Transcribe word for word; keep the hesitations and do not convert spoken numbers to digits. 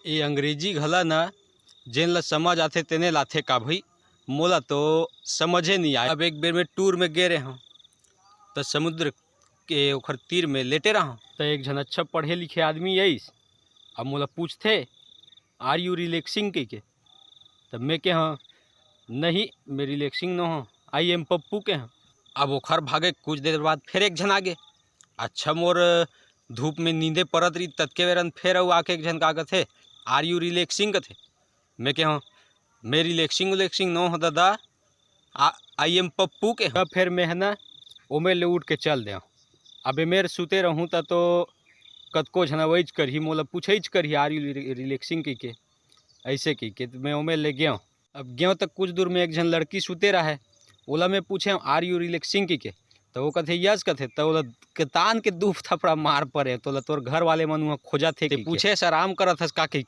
ये अंग्रेजी घला ना, जेन ला समझ आथे तेने लाथे का भई, मोला तो समझे नहीं आए। अब एक बेर में टूर में गे रहे हूँ, त समुद्र के ओखर तीर में लेटे रहूँ, त एक झन अच्छा पढ़े लिखे आदमी आइस। अब मोला पूछथे, "Are you relaxing?" कहिके। तब मैं के, "हाँ, नहीं, मैं रिलैक्सिंग न हो, I am पप्पू के हूँ।" अब ओखर भागे कुछ देर बाद फिर एक झन आगे। अच्छा, मोर धूप में नींदे परत रही, ततके बेरन फिर अउ आके एक झन का कथे, "Are you relaxing?" कथे। मैं के, "हाँ, मैं रिलैक्सिंग उलैक्सिंग नो हो दादा, आ, I am पप्पू के हूँ।" तब फिर मैं है ना, ओमे ले उठ के चल दे। अब ए मेर सुते रहूँ त तो कतको झन वहीच करही, मोला पूछेच करही, "Are you relaxing?" कहिके, ऐसे कहिके। त मैं ओमे ले गेंव। अब गेंव त कुछ दूर में एक झन लड़की सुते रहे, ओला मैं पूछे, "Are you relaxing?" कहिके। त वो कथे, "Yes," कथे। त ओला के तान के दू थपड़ा मार परे, त ओला तोर घर वाले मन उहाँ खोजत हे ते कहिके। पूछे, "से आराम करत हस का?" कहिके।